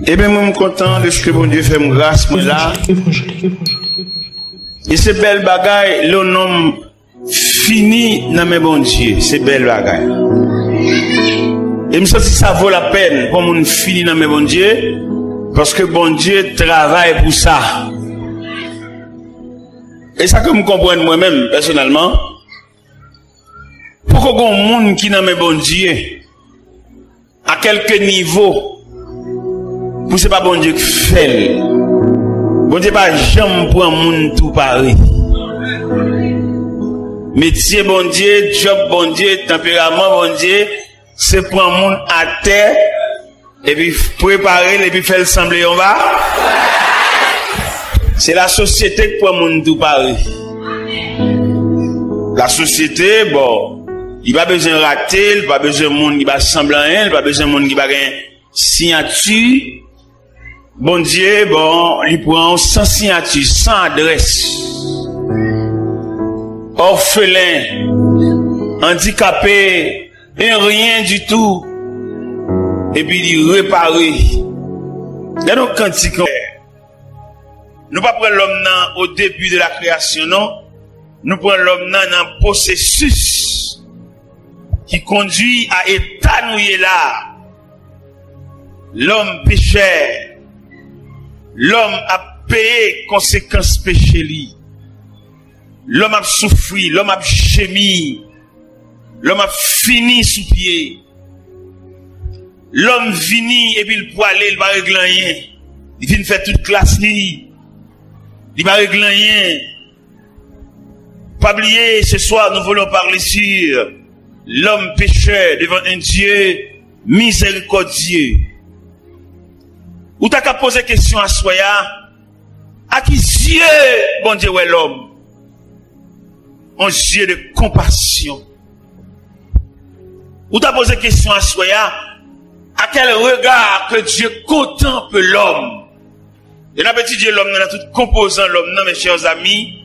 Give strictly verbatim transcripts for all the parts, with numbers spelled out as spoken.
Ebyen, mwen, m kontan dèske Bondye fè m gras, mwen la. Evanjil, evanjil, evanjil. E se bèl bagay lè yon nonm fini nan men Bondye. Se bèl bagay. E m santi sa vo lapèn pou yon moun fini nan men Bondye, paske Bondye travay pou sa. E sa ke m konprann mwen menm, pèsonèlman, poko gen yon moun ki nan men Bondye, a kèlke nivo, pou se pa Bondye k fè l. Bondye pa janm pran moun tou pare. Metye Bondye, djòb Bondye, tanperaman Bondye, se pran moun atè, epi prepare l, epi fè l sanble yon va. Se lasosyete k pran moun tou pare. Lasosyete, bon, li pa bezwen rate, li pa bezwen moun ki pa sanble anyen, li pa bezwen moun ki pa gen siyati. Bondye, bon, li pran w san siyati, san adrès. Òfelen, andikape, en rien du tout. Epi li repare. Gade yon kantik. Nou pa pran lòm nan o debi de la kreyasyon, non. Nou pran lòm nan nan pwosesis ki kondui a eta nou ye la. Lòm pechè, lòm ap peye konsekans peche li. Lòm ap soufri, lòm ap jemi, lòm ap fini sou pye. Lòm vini epi l pwale, l pa regle anyen. Li fin fè tout klas li, li pa regle anyen. Pa bliye, ce soir, nous voulons parler sur l'homme pécheur devant un Dieu miséricordieux. Ou ta ka poze kesyon aswè a, a ki zye Bondye wè lòm? Un Dieu de compassion. Ou ta poze kesyon aswè a, à quel regard que Dieu contemple l'homme? E n ap etidye lòm nan, nan tout konpozan lòm nan, mes chers amis.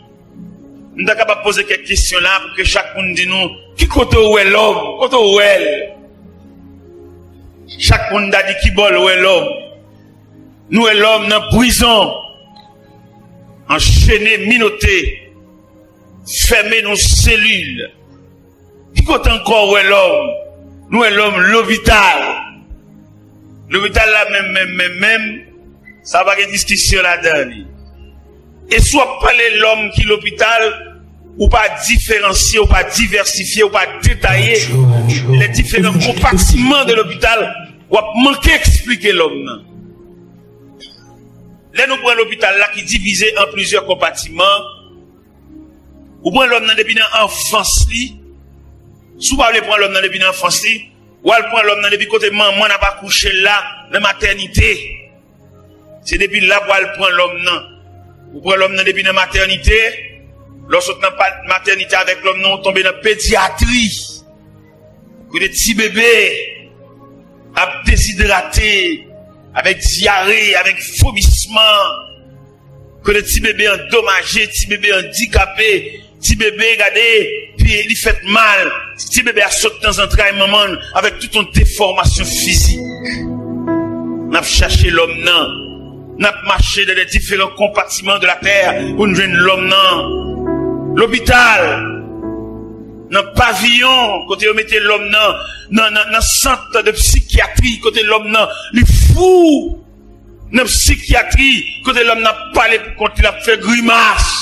M ta kapab poze kèk kesyon la pou ke chak moun di nou, ki kote w wè lòm? Kote w wè l? Chak moun ta di ki bò l wè lòm. Nou wè lòm nan prizon, anchene, minote, fèmen nan selil. Ki kote ankò w wè lòm? Nou wè lòm lopital. Lopital la menm, menm, menm, menm, sa pa gen diskisyon ladan li. E si w ap pale lòm ki lopital, ou pa diferansye, ou pa divèsifye, ou pa detaye les différents compartiments de l'hôpital, w ap manke eksplike lòm nan. Lè nou pran lopital la ki divize an plizyè konpatiman, ou pran lòm nan depi nan anfans li. Si w pa vle pran lòm nan depi nan anfans li, w al pran lòm nan depi kote manman n ap akouche l la, nan matènite. Se depi la pou w al pran lòm nan. Ou pran lòm nan depi nan matènite. Lè w sot nan pa-, matènite avèk lòm nan, ou tonbe nan pedyatri. Kote ti bebe ap dezidrate, avèk dyare, avèk vomisman. Kote ti bebe andomaje, ti bebe andikape, ti bebe, gade, pye li fèt mal, ti bebe a sot nan zantray manman l avèk tout yon defòmasyon fizik. N ap chache lòm nan. N ap mache dans les différents compartiments de la terre pou n jwenn lòm nan. Lopital, nan paviyon kote yo mete lòm nan, nan, nan, nan sant de psikyatri kote lòm nan li fou. Nan psikyatri, kote lòm nan ap pale pou kont li, l ap fè grimas.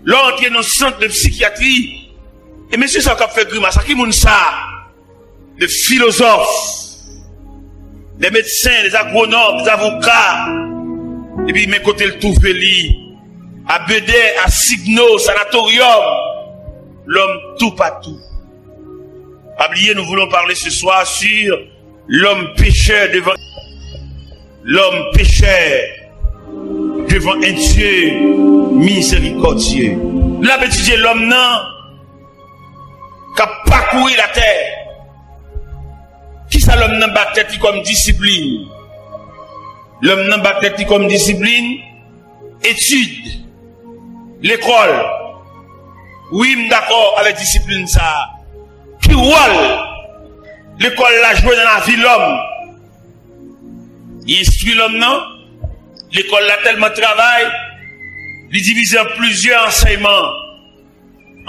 Lè w antre nan sant de psikyatri, e mesye sa yo k ap fè grimas, a ki moun sa? De filozòf, de medsen, de agwonòm, de avoka. Epi men kote l twouve li, a Bedè, a Signo, Sanatoryòm. Lòm toupatou. Pa bliye, nous voulons parler ce soir sur l'homme pécheur devant, l'homme pécheur devant un Dieu miséricordieux. N ap etidye lòm nan k ap pakouri latè. Kisa lòm nan ba tèt li kòm disiplin? Lòm nan ba tèt li kòm disiplin, etid, lekòl. Wi, m dakò avèk disiplin sa a. Ki wòl lekòl la jwe nan lavi lòm? Li enstwi lòm nan, lekòl la tèlman travay, li divize an plizyè ansèyman.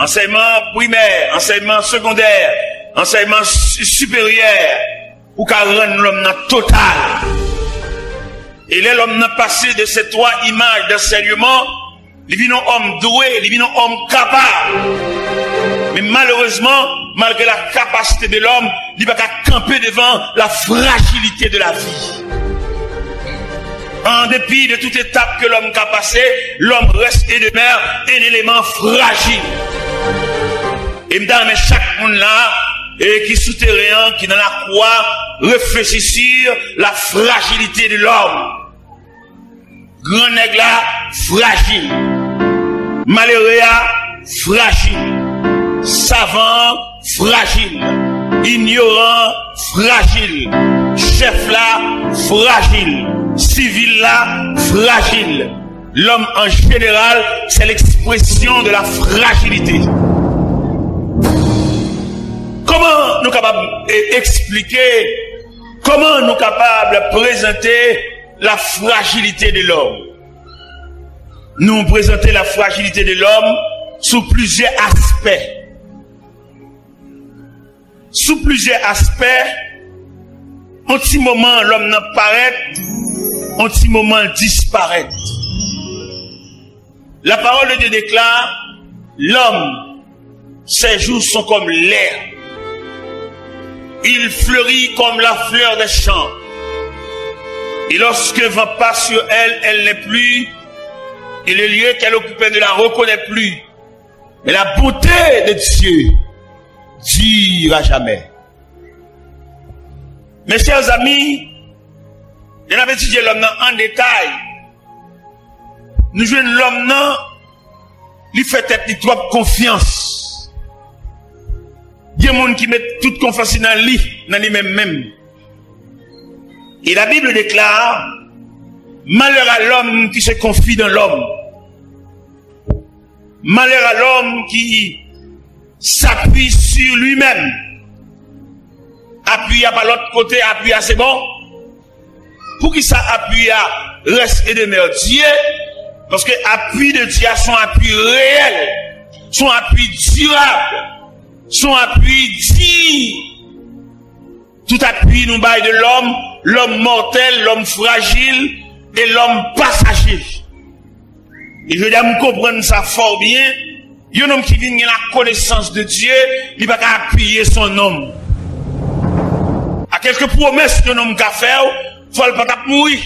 Ansèyman primè, ansèyman segondè, ansèyman si-, siperyè, pou ka rann lòm nan total. E lè lòm nan pase de se twa imaj dansèyman, li vin yon òm dwe, li vin yon òm kapab. Men malerezman, malgre la kapasite de lòm, li pa ka kanpe devan la frajilite de la vi. An depi de tout etap ke lòm ka pase, lòm reste et demeure un élément fragile. E m ta renmen chak moun la, e ki sou teren an, ki nan lakou a, reflechi sur la fragilité de l'homme. Gran nèg la frajil. Malere a frajil. Savan an frajil. Inyoran an frajil. Chèf la frajil. Sivil la frajil. L'homme en général, c'est l'expression de la fragilité. Kòman nou kapab, eh, eksplike, kòman nou kapab prezante la fragilité de l'homme? Nou prezante la fragilité de l'homme sou plizyè aspè. Sou plizyè aspè, yon ti moman lòm nan parèt, yon ti moman l disparèt. La parole de Dieu déclare, l'homme, ses jours sont comme l'herbe. Il fleurit comme la fleur des champs. Et lorsqu'un vent passe sur elle, elle n'est plus, et le lieu qu'elle occupait ne la reconnaît plus. Mais la bonté de Dieu dure à jamais. Mes chers amis, lè n ap etidye lòm nan an detay, nou jwenn lòm nan, li fè tèt li twòp konfyans. Gen moun ki met tout konfyans li nan li, nan li menm menm. Et la Bible déclare, malheur à l'homme qui se confie dans l'homme. Malheur à l'homme qui s'appuie sur lui-même. Apui a pa lòt kote, apui a se bon. Poukisa apui a reste et demeure Dieu? Paske apui de Dye a se yon apui reyèl, se yon apui dirab, se yon apui diy. Tout apui nou bay de lòm, lòm mòtèl, lòm frajil e lòm pasaje. E jodi a m konprann sa fò byen, yon nonm ki vin gen la connaissance de Dieu, li pa ka apiye sou yon nonm. A kèlke pwomès yon nonm ka fè w, fò l pa t ap mouri.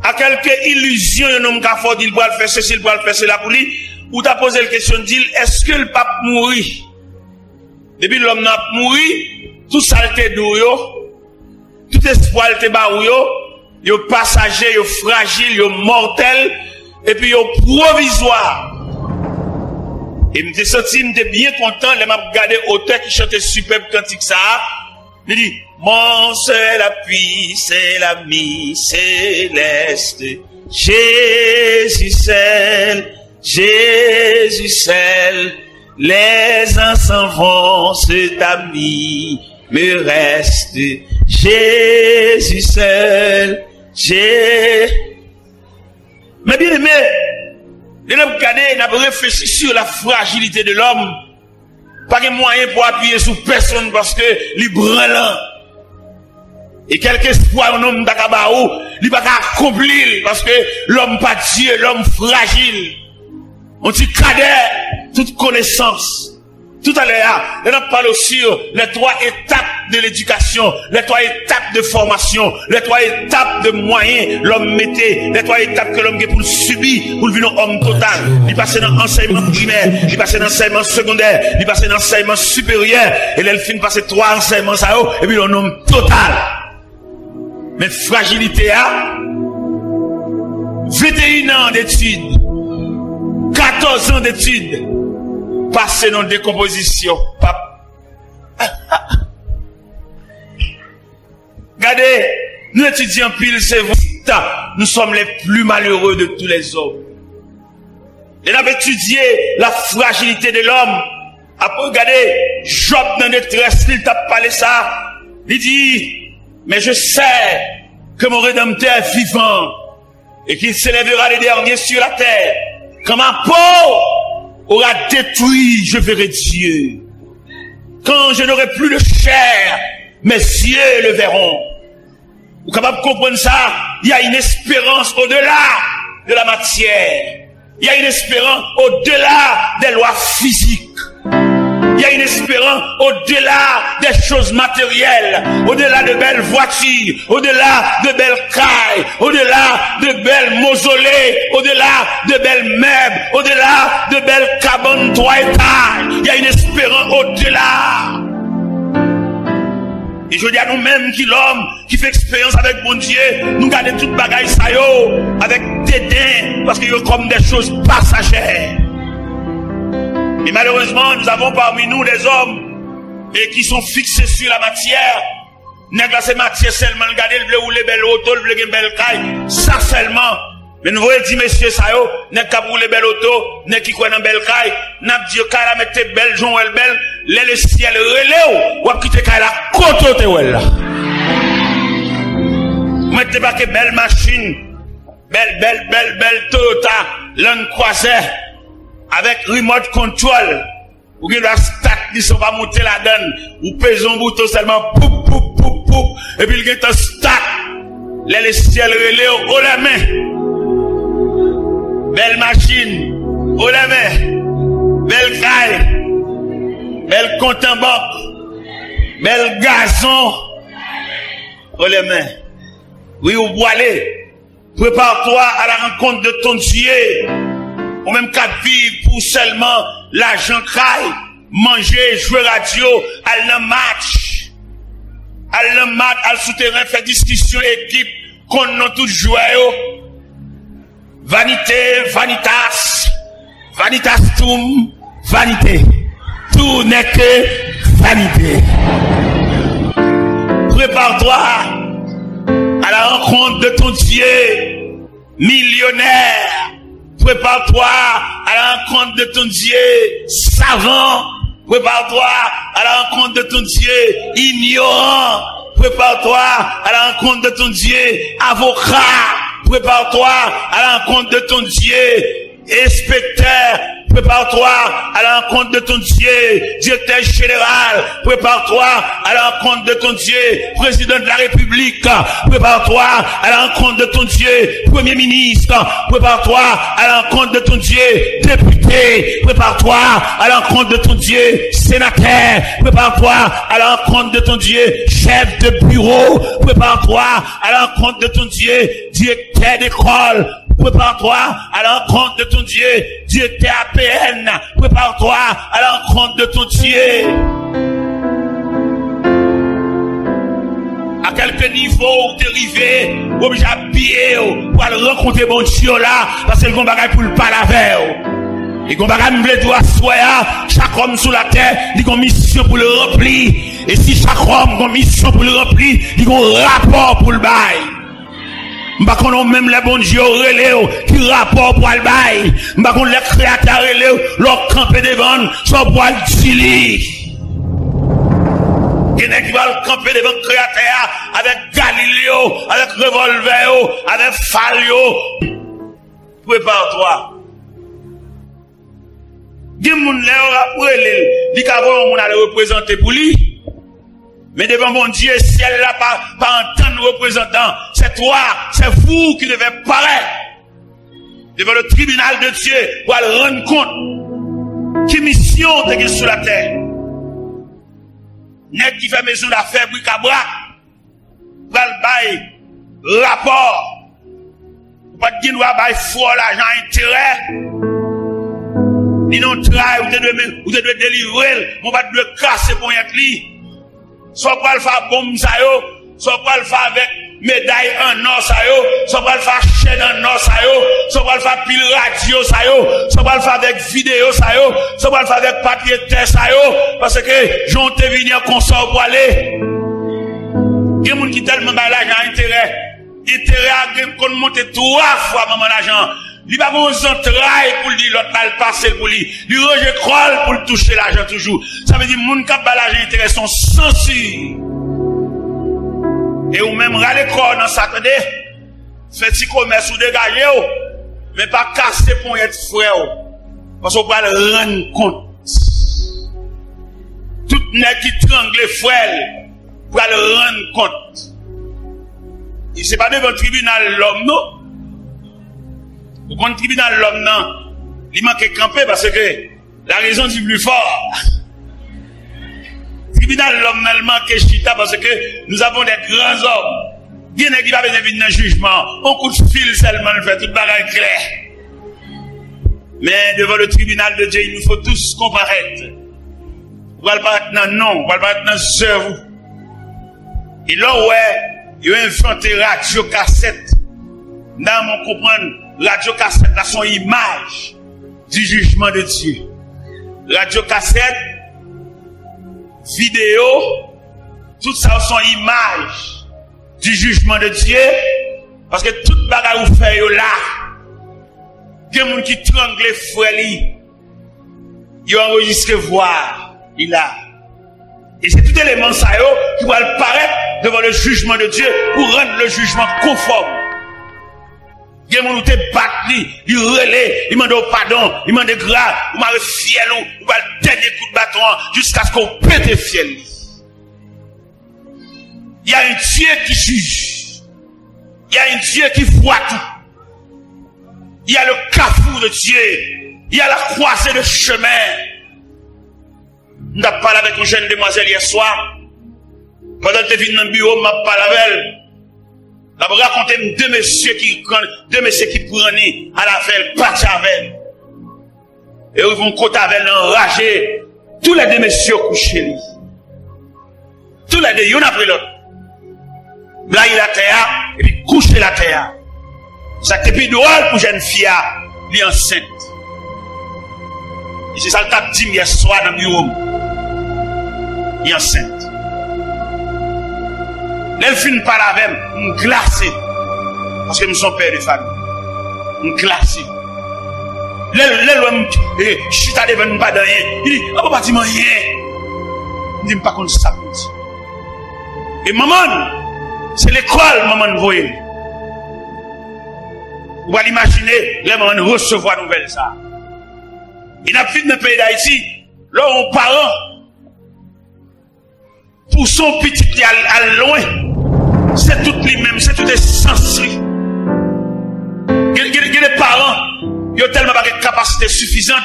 A kèlke ilizyon yon nonm ka fè w, di l pral fè sesi, l pral fè sela pou li, ou ta poze l kesyon, di l, èske l p ap mouri? Depi lòm nan ap mouri, tout sa l te di w yo, tout espwa l te ba ou yo, yo pasaje, yo frajil, yo mòtèl, epi yo pwovizwa. E m te santi m te byen kontan lè m ap gade otè ki chante sipèb kantik sa a. Li di, Mon seul appui, c'est l'ami céleste, Jésus seul, Jésus seul, les uns s'en vont, cet ami me reste, Jésus seul, Jé-, Men byeneme, lè n ap gade, n ap reflechi sur la fragilité de l'homme. Pa gen mwayen pou apiye sou pèsonn paske li branlan. E kèlkeswa yon nonm ta ka ba ou, li pa ka akonpli l paske lòm pa Dye, lòm frajil. Yon ti kadè, tout konesans. Toutalè a, lè n ap pale sur les trois étapes de l'éducation, les trois étapes de formation, les trois étapes de mwayen lòm mete, les trois étapes ke lòm gen pou l sibi pou l vin yon òm total. Li pase nan ansèyman primè, li pase nan ansèyman segondè, li pase nan ansèyman siperyè, e lè l fin pase twa ansèyman sa yo, epi l yon nonm total. Men frajilite a, venteyen an detid, katòz an detid, pase nan dekonpozisyon. Pap. Gade, nou etidye anpil, se vre, nous sommes les plus malheureux de tous les hommes. Lè n ap etidye la fragilité de l'homme, apre gade, Jòb nan detrès li, l t ap pale sa, li di, Mais je sais que mon Rédempteur est vivant et qu'il s'élèvera le dernier sur la terre. Quand ma peau aura détruit, je verrai Dieu. Quand je n'aurai plus de chair, mes yeux le verront. Ou kapab konprann sa, il y a une espérance au-delà de la matière. Il y a une espérance au-delà des lois physiques. Il y a une espérance au-delà des choses matérielles, au-delà de belles voitures, au-delà de belles cailles, au-delà de belles mausolées, au-delà de belles meubles, au-delà de belles cabanes trois étages. Il y a une espérance au-delà. E jodi a nou menm ki lòm, ki fè eksperyans avèk Bondye, nou gade tout bagay sa yo avèk deden, paske yo kòm des choses passagères. Mais malheureusement, nous avons parmi nous des hommes et qui sont fixés sur la matière. Nèg la se matyè sèlman l gade, l vle woule bèl oto, l vle gen bèl kay, sa sèlman. Men nou voye di mesye sa yo, nèg k ap woule bèl oto, nèg ki kwè nan bèl kay, n ap di yo kay la mèt te bèl jan w wè l bèl, lè lesyèl rele w, w ap kite kay la kote w te wè l la. Ou mèt debake bèl machin, bèl, bèl, bèl, bèl Toyota Land Cruiser avèk remote control. Ou gen dwa stat li san w pa moute ladan l. Ou peze yon bouton sèlman, poup, poup, poup, poup, epi l gentan stat. Lè lesyèl rele w, haut les mains. Bèl machin, haut les mains. Bèl kay, bèl kont an bank, bèl gazon, haut les mains. Wi, ou pwale. Prépare-toi à la rencontre de ton Dieu. Ou menm k ap viv pou sèlman lajan, kay, manje, jwe radyo, al nan match. Al nan match, al sou teren, fè diskisyon ekip, konn non tout jwè yo. Vanité, vanitas. Vanitas tum, vanité. Tout n'est que vanité. Prépare-toi à la rencontre de ton Dieu, millionnaire. Prépare-toi à la rencontre de ton Dieu, savant. Prépare-toi à la rencontre de ton Dieu, ignorant. Prépare-toi à la rencontre de ton Dieu, avocat. Prépare-toi à la rencontre de ton Dieu, inspecteur. Prépare-toi à la rencontre de ton Dieu, directeur général. Prépare-toi à la rencontre de ton Dieu, président de la République. Prépare-toi à la rencontre de ton Dieu, premier ministre. Prépare-toi à la rencontre de ton Dieu, député. Prépare-toi à la rencontre de ton Dieu, sénateur. Prépare-toi à la rencontre de ton Dieu, chef de bureau. Prépare-toi à la rencontre de ton Dieu, directeur d'école. Prépare-toi à la rencontre de ton Dieu, directeur A P N. Prépare-toi à la rencontre de ton Dieu. A kèlke nivo ou te rive, ou oblije abiye w pou al rankontre Bondye w la, paske l gon bagay pou l pale avè w. E gon bagay m vle di w aswè a, chak òm sou latè, li gon misyon pou l ranpli. E si chak òm gon misyon pou l ranpli, li gon rapò pou l bay. M pa konnen w menm lè Bondye w rele w, ki rapò w pral bay. M pa konn lè Kreyatè a rele w, lè w kanpe devan l, sa w pral di li. Gen nèg ki pral kanpe devan Kreyatè a avèk galil yo, avèk revòlvè yo, avèk fal yo. Prépare-toi. Gen moun lè yo ap rele l, li ka voye yon moun ale reprezante pou li. Men devan Bondye, syèl la pa, pa antann reprezantan. C'est toi, c'est vous qui devez paraître devant le tribunal de Dieu pou al rann kont ki misyon w te gen sou latè. Nèg ki fè mezon dafè brikabrak pral bay rapò. Ou pa t gen dwa bay fò lajan a enterè. Li nan yon tray, ou te dwe men, ou te dwe delivre l, men w pa t dwe kase ponyèt li. Sa w pral fè ak bonm sa yo, sa w pral fè avèk meday an nò sa yo, sa w pral fè ak chèn an nò sa yo, sa w pral fè ak pil radyo sa yo, sa w pral fè avèk videyo sa yo, sa w pral fè avèk papye tè sa yo, paske jan w te vini an konsa w prale. Gen moun ki tèlman bay lajan a enterè, enterè a gen konn monte twa fwa manman lajan an. Li pa gen yon zantray pou l di lòt la al pase l pou li. Li ranje kò l pou l touche lajan toujou. Sa vle di moun k ap bay lajan enterè se yon sansi. E ou menm, rale kò w nan sa, tande. Fè ti komès ou, degaje w. Men pa kase ponyèt frè w. Paske w pral rann kont. Tout nèg ki trangle frè l pral rann kont. E se pa devan tribinal lòm, non. Ou konn tribinal lòm nan, li manke kanpe paske la raison du plus fort. Tribinal lòm nan, l manke chita paske nous avons des grands hommes. Gen nèg ki pa bezwen vin nan jijman. On kout fil sèlman l fè, tout bagay klè. Men devan le tribinal de Dieu, il nous faut tous comparaître. Ou pral parèt nan non, ou pral parèt nan zèv ou. E lè w wè yo envante radyo kasèt, nan mwen konprann, radyo kasèt la se yon imaj du jugement de Dieu. Radyo kasèt, videyo, tout sa yo se yon imaj du jugement de Dieu. Paske tout bagay ou fè yo la, gen moun ki trangle frè li, yo anrejistre vwa li la. E se tout eleman sa yo ki pral parèt devan le jugement de Dieu pou rann le jugement konfòm. Gen moun ou te bat li, li rele, li mande w padon, li mande gra, ou mare fyèl ou, ou ba l dènye kout baton an jiskaske w pete fyèl li. Il y a un Dieu qui juge. Il y a un Dieu qui voit tout. Il y a le carrefour de Dieu. Il y a la croisée de chemin. M t ap pale avèk yon jèn demwazèl yè swa. Pandan l te vin nan biwo m, m ap pale avè l. L ap rakonte m de mesye ki pran, de mesye ki pran ni al avè l, pati avè l. E yo rive yon kote avè l anraje. Toulède mesye yo kouche li. Toulède, youn apre lòt. Blayi l atè a, epi kouche l atè a. Sa k te pi dwòl pou jèn fi a, li ansent. E se sa l t ap di m yè swa nan biwo m. Li ansent. Lè l fin pale avè m, m glase. Paske m se yon pè de fanmi. M glase. Lè, lè l wè m, eh, chita devan l, m pa di anyen. Li di, "An, papa, di m anyen." M di, "M pa konn sa pou m di." E manman l, se lekòl manman l voye l. Ou pral imajine lè manman l resevwa nouvèl sa a. E n ap viv nan peyi Dayiti, lè w yon paran, pou son pitit li al, al lwen, se tout li menm, se tout esans li. Gen, gen, gen de paran, yo tèlman pa gen kapasite sifizan,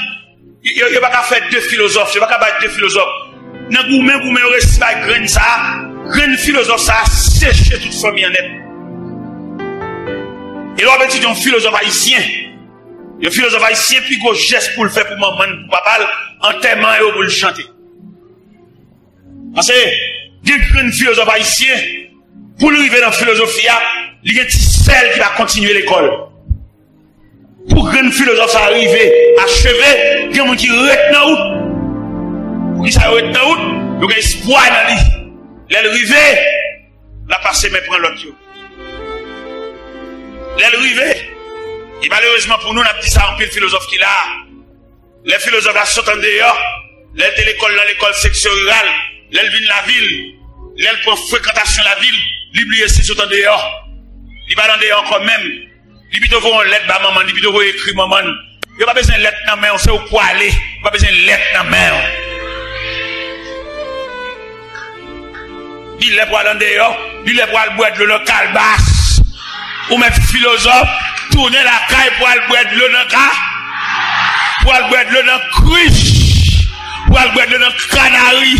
yo, yo, yo pa ka fè de filozòf, yo pa ka bay de filozòf. Nan goumen, goumen, yo resi bay grenn sa a, grenn filozòf sa a seche tout fanmi an nèt. E lè w ap etidye yon filozòf ayisyen, yon filozòf ayisyen, pi gwo jès pou l fè pou manman l, pou papa l, antèman yo pou l chante. Paske gen grenn filozòf ayisyen, pou l rive nan filozofi a, li gen ti sèl ki pa kontinye lekòl. Pou grenn filozòf sa a rive acheve, gen moun ki ret nan wout. Poukisa yo ret nan wout? Yo gen espwa nan li. Lè l rive, l ap pase men pran lòt yo. Lè l rive, e malerezman pou nou, n ap di sa, anpil filozòf ki la a. Lè filozòf la sot andeyò, lè l te lekòl nan lekòl seksyon riral, lè l vin lavil, lè l pran frekantasyon lavil, li bliye si l sot andeyò. Li pa t andeyò ankò menm. Li pito voye yon lèt ba manman l, li pito voye ekri manman l. Yo pa bezwen lèt nan men w, se ou k pwale. Yo pa bezwen lèt nan men w. Li lè pou al andeyò, li lè pou al bwè dlo nan kalbas. Ou mèt filozòf, tounen lakay pou al bwè dlo nan ka, pou al bwè dlo nan krich, pou al bwè dlo nan kanari.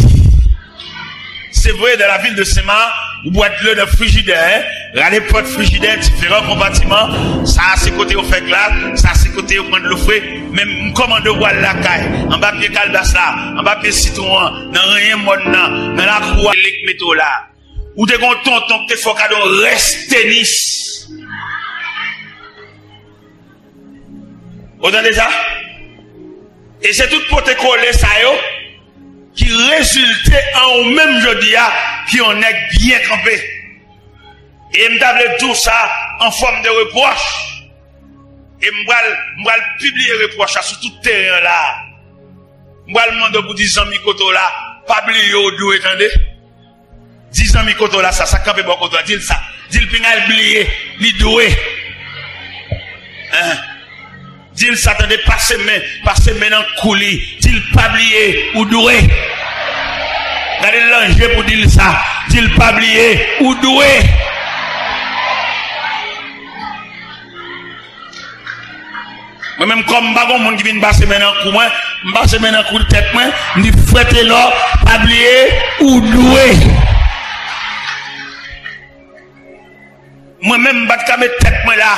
Se vre, dans la ville de Saint-Marc, ou bwè dlo nan frijidè, rale pòt frijidè, diferan konpatiman, sa a se kote yo fè glas, sa a se kote yo pran dlo fre, men m kòmande w al lakay, anba pye kalbas la, anba pye sitwon an, nan renyen mòn nan, nan lakou a, lè k mete w la. Ou te gen yon tonton k te fè w kado yon rès tenis. Ou tande sa? E se tout pote kole sa yo ki rezilte an ou menm jodi a, ki yon nèg byen kanpe. E m ta vle di w sa an fòm de repwòch. E m pral, m pral pibliye repwòch la sou tout teren an la. M pral mande w pou di zanmi kote w la, pa bliye w dwe tande. Di zanmi kote w la sa, sa kanpe bò kote w la, di l sa. Di l pinga l bliye, li dwe. Hein? Di l sa, tande, pase men, pase men nan kou li. Di l pa bliye, ou dwe. Gade l nan je pou di l sa. Di l pa bliye, ou dwe. Mwen menm, kòm m pa gon moun ki vin pase men nan kou mwen, m pase men nan kou tèt mwen, m di, frè Telò, pa bliye, ou dwe. Mwen menm, m pa t ka met tèt mwen la.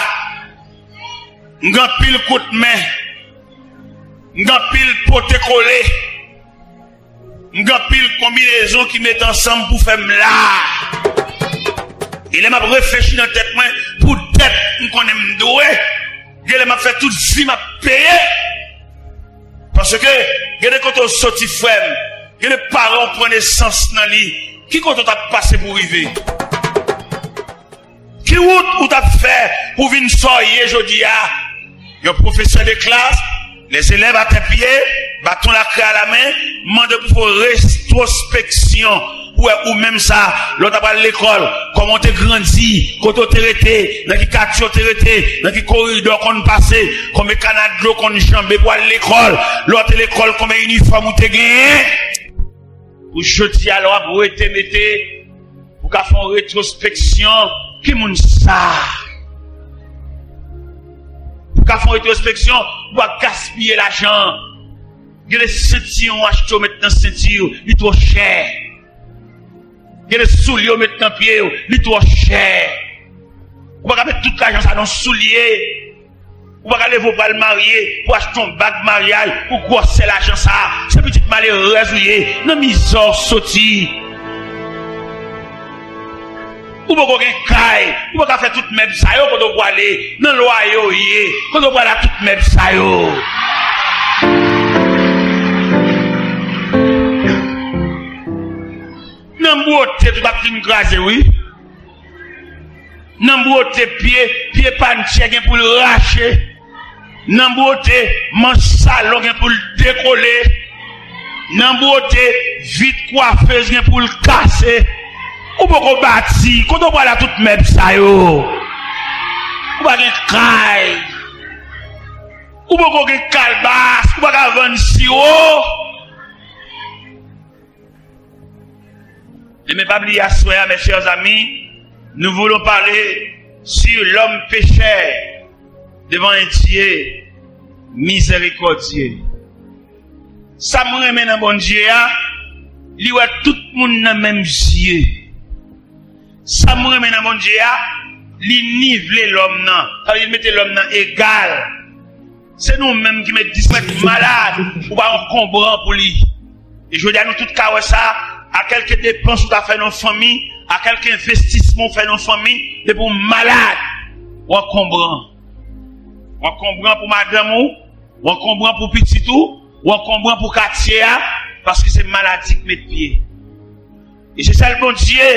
M gen anpil kout men. M gen anpil pote kole. M gen anpil konbinezon ki met ansanm pou fè m la. E lè m ap reflechi nan tèt mwen, poutèt m konnen m dwe, gen lè m ap fè tout vi m ap peye. Paske, gen de kote w soti, frè m, gen de paran w pran nesans nan li. Ki kote w t ap pase pou w rive? Ki wout ou t ap fè pou w vin sa w ye jodi a? Yon pwofesè de klas, lèzelèv atè pye, baton lakrè alamen, mande pou fè w retwospeksyon, pou w wè ou menm sa, lè w t ap al lekòl, kòman w te grandi, kote w te rete, nan ki katye w te rete, nan ki koridò w konn pase, konbyen kana dlo w konn janbe pou w al lekòl, lè w te lekòl, konbyen inifòm ou te genyen. Pou jodi a, lè w ap rete mete, pou ka fè yon retwospeksyon, ki moun sa? Pou ka fè yon retwospeksyon, ou pa gaspiye lajan. Gen de sentiwon w achte w met nan senti w, li twò chè. Gen de soulye w met nan pye w, li twò chè. Ou pa ka met tout lajan sa nan soulye. Ou pa ka leve w pral marye, pou achte yon bag maryaj, pou gwosè lajan sa. Se pitit malerèz ou ye, nan mizè w soti. Ou poko gen kay, ou pa ka fè tout mèb sa yo kote w prale, nan lwaye w ye, kote w prale ak tout mèb sa yo. Nan bwote tout ap fin kraze wi. Nan bwote pye, pye pantye gen pou l rache. Nan bwote, manch salon gen pou l dekole. Nan bwote, vit kwafez gen pou l kase. Ou poko bati, kote w pral ak tout mèb sa yo? Ou pa gen kay. Ou poko gen kalbas, ou pa ka vann siwo. Ebyen, pa bliye aswè a, mes chers amis, nous voulons parler sur l'homme pécheur devant un Dieu miséricordieux. Sa m renmen nan Bondye a, li wè tout moun nan menm zye. Sa m renmen nan Bondye a, li nivle lòm nan. Sa vle di l mete lòm nan egal. Se nou menm ki met disrèt malad, ou pa enkonbran pou li. E jodi a nou tout ka wè sa, a kèlke depans ou ta fè nan fanmi, a kèlke envestisman ou fè nan fanmi, depi w malad, w enkonbran. W enkonbran pou madanm ou, w enkonbran pou pitit ou, w enkonbran pou katye a, paske se maladi k met pye. E se sèl Bondye,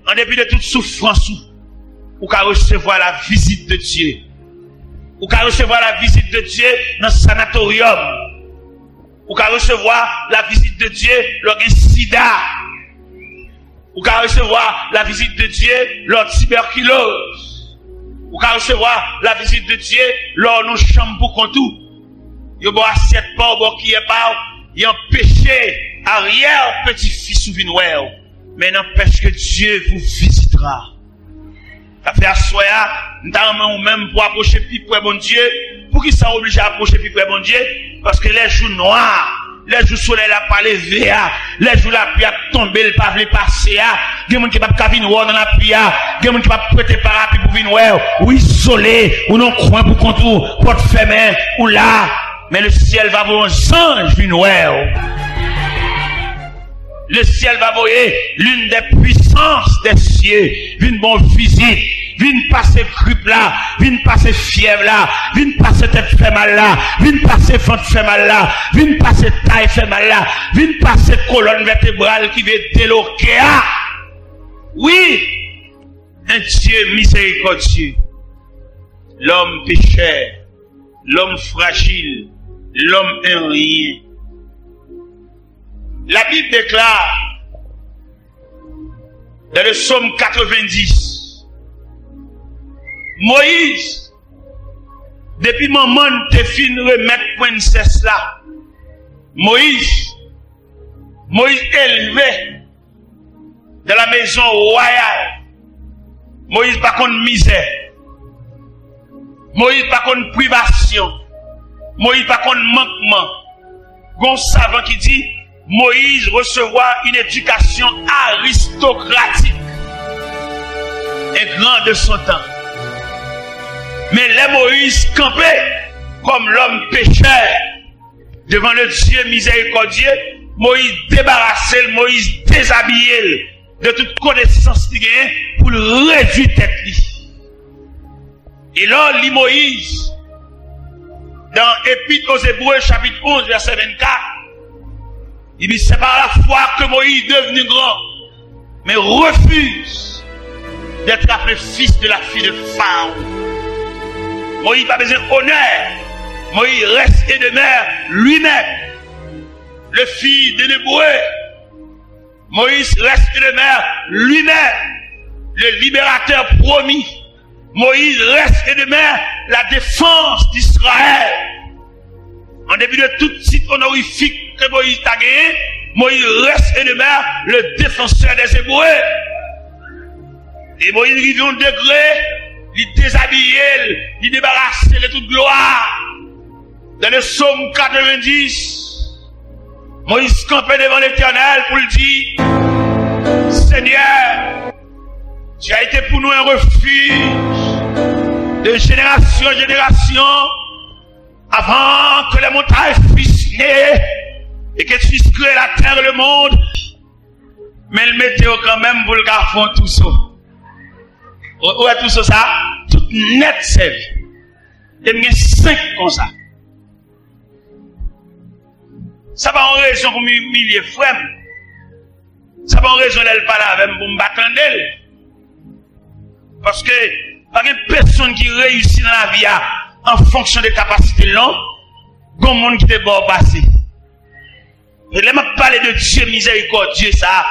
an depi de tout soufrans ou, ou ka resevwa la vizit de Dye. Ou ka resevwa la vizit de Dye nan sanatoryòm. Ou ka resevwa la vizit de Dye lè w gen sida. Ou ka resevwa la vizit de Dye lè w tibèkiloz. Ou ka resevwa la vizit de Dye lè w nan chanm pou kont ou. Yo ba w asyèt pa w, ba w kiyè pa w, y anpeche aryè peti fis ou vin wè w. Men n'empêche que Dieu vous visitera. Sa fè aswè a, m ta renmen ou menm pou apwoche pi pre Bondye. Poukisa w oblije apwoche pi pre Bondye? Paske lè jou nwa, lè jou solèy la pa leve a, lè jou lapli ap tonbe, l pa vle pase a, gen moun ki p ap ka vin wè w nan lapli a, gen moun ki p ap prete parapi pou vin wè w, ou izole, ou nan kwen pou kont ou, pòt fèmen, ou la. Men le ciel va voye yon zanj vin wè w. Le ciel va voye l'une des puissances des cieux vin ba w vizit, vin pase grip la, vin pase fyèv la, vin pase tèt fè mal la, vin pase vant fè mal la, vin pase tay fè mal la, vin pase kolòn vètebral ki vle deloke a. Wi, un Dieu miséricordieux. L'homme pécheur, l'homme fragile, l'homme un rien. La Bible déclare, Dans le psaume quatre-vingt-dix, Moyiz, depi manman l te fin remèt prensès la, Moyiz, Moyiz elve dans la maison royale. Moyiz pa konn mizè. Moyiz pa konn privasyon. Moyiz pa konn mankman. Gon savan ki di, Moïse recevra une éducation aristocratique, un grand de son temps. Men lè Moyiz kanpe kòm lòm pechè devan le Dieu miséricordieux, Moyiz debarase l, Moyiz dezabiye l de tout konesans li genyen pou l redwi tèt li. E lè w li Moyiz, dans Épître aux Hébreux, chapitre onze, verset vingt-quatre, il dit, c'est par la foi que Moïse, devenu grand, mais refuse d'être appelé fils de la fille de Pharaon. Moyiz pa bezwen onè. Moyiz reste et demeure lui-même, le fils d'un Hébreu. Moïse reste et demeure lui-même le libérateur promis. Moïse reste et demeure la défense d'Israël. En dépit de tout titre honorifique que Moïse ta genyen, Moïse reste et demeure le défenseur des Hébreux. E Moyiz rive yon degre, li dezabiye l, li debarase l de tout glwa. Dans le psaume quatre-vingt-dix, Moïse kanpe devan Letènèl pou l di, Seigneur, tu as été pour nous un refuge de génération en génération, avant que les montagnes fussent nées et que tu eusses créé la terre et le monde. Men l mete yo kanmenm pou l ka fè yon touso. Ou, ou wè touso sa? Tout nèt sèvi. E m gen senk konsa. Sa pa yon rezon pou m imilye frè m. Sa pa yon rezon lè l pale avè m pou m pa tande l. Paske pa gen pèsonn ki reyisi nan lavi a an fonksyon de kapasite l non. Gon moun ki te ba w pase. E lè m ap pale de Dye mizèrikòdye sa a,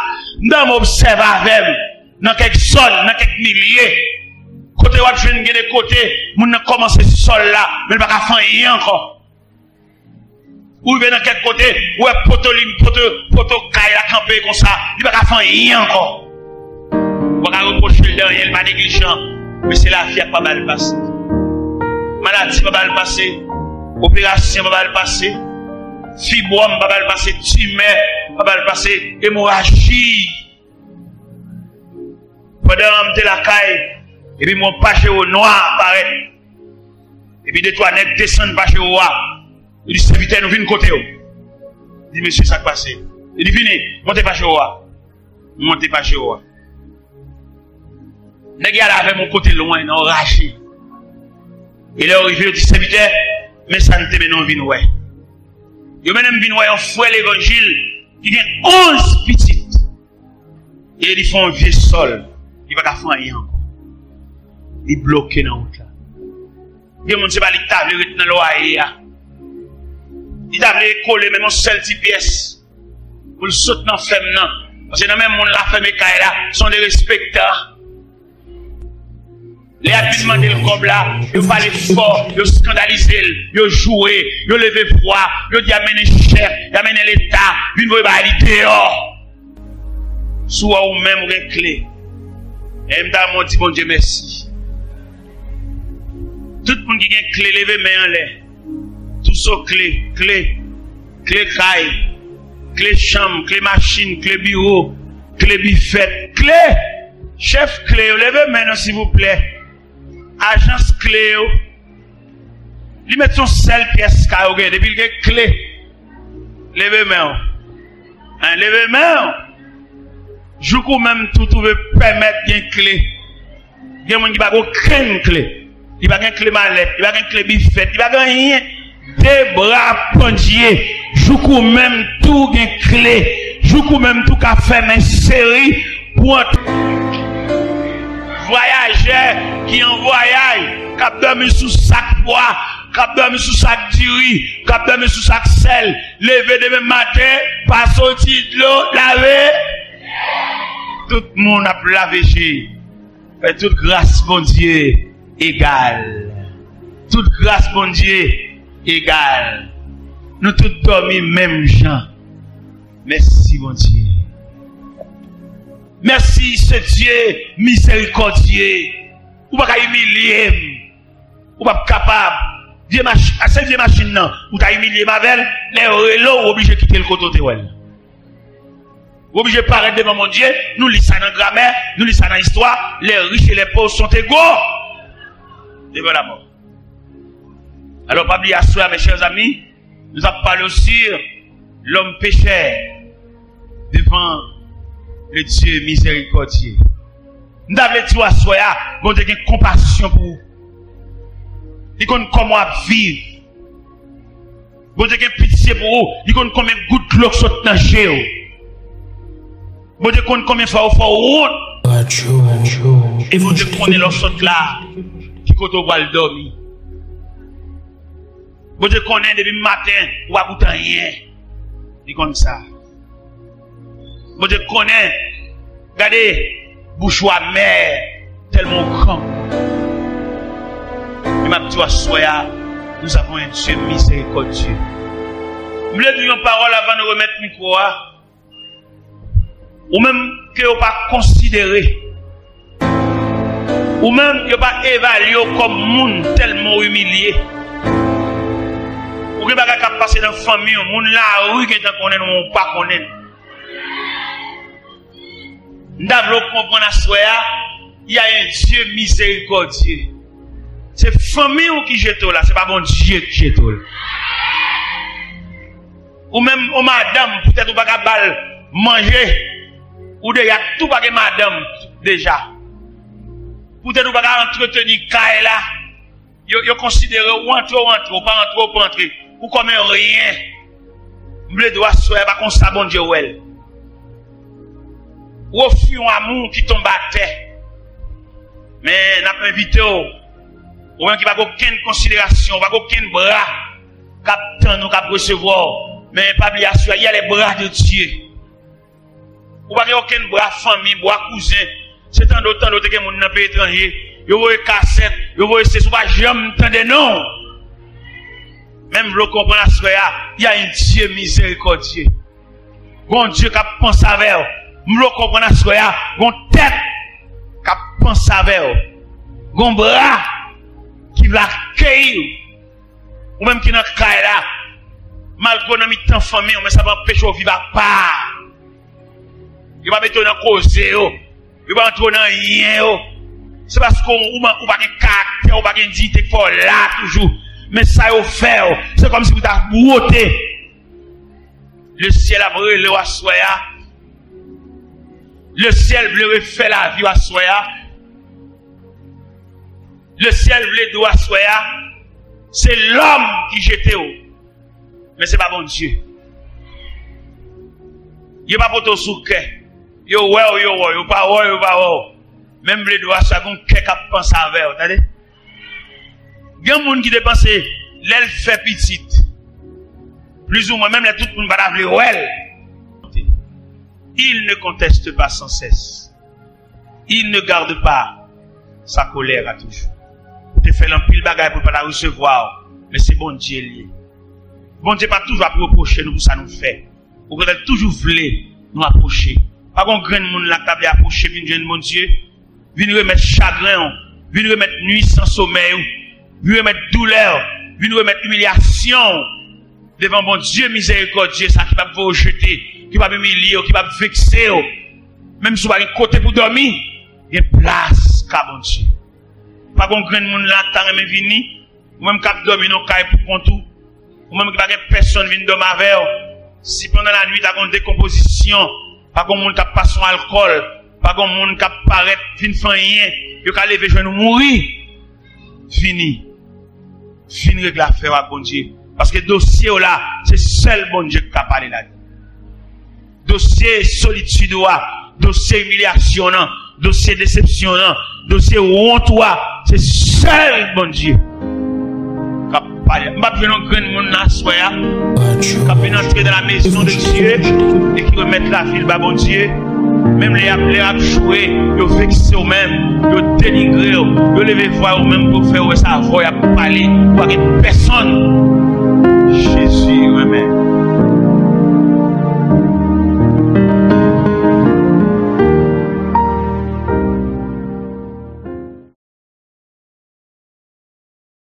m ta renmen obsève avè m nan kèk zòn, nan kèk milye, kote w ap jwenn gen de kote moun nan kòmanse sòl la, men l pa ka fè anyen ankò. Ou rive nan kèk kote, ou wè poto li, poto, poto kay la kanpe konsa, li pa ka fè anyen ankò. Ou pa ka repwoche l de anyen, li pa neglijan, men se lavi a k pa ba l pase. Maladi pa ba l pase, operasyon pa ba l pase, fibwòm pa ba l pase, timè pa ba l pase, emoraji. Pandan m te lakay, epi m wè yon pajero nwa parèt. Epi de twa nèg desann pajero a. Yo di, sèvitè, nou vin kote w. Di, mesye, sa k pase? Yo di, vini, monte pajero a. M monte pajero a. Nèg y ale avè m yon kote lwen, nan yon raje. E lè yo rive, yo di, sèvitè, men sa n te mennen w vin wè. Yo mennen m vin wè yon frè levanjil ki gen onz pitit. E li fè yon vye sòl. Li pa ka fè anyen ankò. Li bloke nan wout la. Gen moun se pa li ki ta vle ret nan lwaye a. Li ta vle kole menm yon sèl ti pyès pou l sot nan fèm nan. Paske nan men moun la fèm e kay la, se yon derespektan. Lè y ap vin mande l kòb la, yo pale fò, yo eskandalize l, yo joure, yo leve vwa, yo di y ap mennen chèf, y ap mennen Leta, vin voye bagay li deyò. Si w wè ou menm ou gen kle, e m ta renmen w di Bondye mèsi. Tout moun ki gen kle, leve men anlè. Touso kle, kle, kle kay, kle chanm, kle machin, kle biwo, kle bifèt, kle! Chèf kle yo, leve men nou, silvouplè. Ajans kle yo. Li mèt se yon sèl pyès kay ou gen, depi l gen kle. Leve men w. Hein, leve men w. Jouk ou menm tou twouve pèmèt gen kle. Gen moun ki pa gen okenn kle. Li pa gen kle malèt, li pa gen kle bifèt, li pa gen anyen. De bra pandye. Jouk ou menm tou gen kle. Jouk ou menm tou ka fèmen seri pou ant. Vwayajè ki an vwayaj, k ap dòmi sou sak pwa, k ap dòmi sou sak diri, k ap dòmi sou sak sèl, leve demen maten, pa soti dlo, lave. Tout moun ap lave je. Fè tout gras Bondye egal. Tout gras Bondye egal. Nou tout dòmi menm jan. Mèsi, Bondye. Mèsi, se Dye mizerikòdye. Ou pa ka imilye m. Ou p ap kapab. Vye mach-, a, se vye machin nan. Ou ta imilye m avè l. Lè yo rele w, ou oblije kite l kote w te wè l. Ou oblije parèt devan Bondye. Nou li sa nan gramè, nou li sa nan istwa. Les riches et les pauvres sont égaux devant la mort. Alò, pa bliye aswè a, mes chers amis, nous avons parlé aussi l'homme pécheur devant le Dieu miséricordieux. M ta vle di w aswè a, Bondye gen konpasyon pou ou. Li konn kòman w ap viv. Bondye gen pitye pou ou. Li konn konbyen gout dlo k sot nan je w. Bondye konn konbyen fwa w fè w wont. E Bondye konnen lè w sot la, ki kote w pral dòmi. Bondye konnen depi maten, ou pa goute anyen. Li konn sa. Bondye konnen. Gade, bouch ou amè, tèlman ou gran. Men m ap di w aswè a, nous avons un Dieu miséricordieux. M vle di w yon pawòl avan nou remèt mikwo a. Ou menm ke yo pa konsidere. Ou menm yo pa evalye w kòm moun tèlman w imilye. Ou gen bagay k ap pase nan fanmi w, moun lari gentan konnen l, ou pa konnen l. M ta vle w konprann aswè a, il y a un Dieu miséricordieux. Se fanmi w ki jete w la, se pa Bondye ki jete w la. Ou menm, ou madanm, poutèt ou pa ka ba l manje, ou deja tou pa gen madanm deja. Poutèt ou pa ka antreteni kay la, yo, yo konsidere w antre, w antre, w pa antre, w pa antre. Ou kòm en rien. M vle di w aswè a, pa konsa Bondye wè l. Ou ofri yon amou ki tonbe atè. Men n ap envite w, ou menm ki pa gen okenn konsiderasyon, ou pa gen okenn bra k ap tann ou, k ap resevwa w. Men pa bliye aswè a, il y a les bras de Dieu. Ou pa gen okenn bra fanmi, bra kouzen. Se tande w, tande w te gen moun nan peyi etranje. Yo voye kasèt, yo voye sesi, ou pa janm tande non. Men m vle w konprann aswè a, il y a un Dieu miséricordieux. Gon Dye k ap panse avè w. M vle w konprann aswè a, gon tèt k ap panse avè w. Gon bra ki vle akeyi w. Ou menm ki nan kay la, malgre w nan mitan fanmi w, men sa pa anpeche w viv apa. Yo pa mete w nan koze yo. Yo pa antre w nan anyen yo. Se paske w, ou, ou pa gen karaktè, ou pa gen diyite k fè w la toujou. Men sa yo fè w, se kòmsi pou ta wote. Lesyèl ap rele w aswè a. Lesyèl vle refè lavi w aswè a. Lesyèl vle di w aswè a, se lòm ki jete w. Men se pa Bondye. Yo pa pote w sou kè. Yo wè w, yo wè w. Yo pa wè w, yo pa wè w. Men m vle di w aswè a, gon kè k ap panse avè w. Tande? Gen moun ki te panse, lè l fè pitit, plizoumwen, menm lè tout moun pa ta vle wè l. Il ne conteste pas sans cesse. Il ne garde pas sa colère à toujours. Ou te fè l anpil bagay pou l pa ta resevwa w, men se Bondye l ye. Bondye pa toujou ap repwoche nou pou sa nou fè. Okontrè, l toujou vle nou apwoche. Pa gon grenn moun la k ta vle apwoche vin jwenn Bondye, vin remèt chagren w, vin remèt nwi san somèy ou, vin remèt doulè w, vin remèt imilyasyon w devan Bondye mizerikòdye sa ki p ap voye w jete, ki p ap imilye w, ki p ap vekse w. Menm si w pa gen kote pou dòmi, gen plas ka Bondye. Pa gon grenn moun la k ta renmen vini, ou menm k ap dòmi nan kay pou kont ou, ou menm ki pa gen pèsonn vin dòmi avè w, si pandan lannuit la gon dekonpozisyon, pa gon moun k ap pase yon alkòl, pa gon moun k ap parèt vin fè anyen, yo ka leve jwenn ou mouri. Vini. Vin regle afè w ak Bondye. Paske dosye w la, se sèl Bondye ki ka pale ladan l. Dosye solitid ou a, dosye imilyasyon w nan, dosye desepsyon w nan, dosye wont ou a, se sèl Bondye k ap pale. M p ap jwenn yon grenn moun nan aswè a k ap vin antre dans la maison de Dieu e ki remèt lavi l ba Bondye. Menm lè y ap, lè y ap joure, yo vekse w menm, yo denigre w, yo leve vwa yo menm pou fè w wè se avè w y ap pale, pa gen pèsonn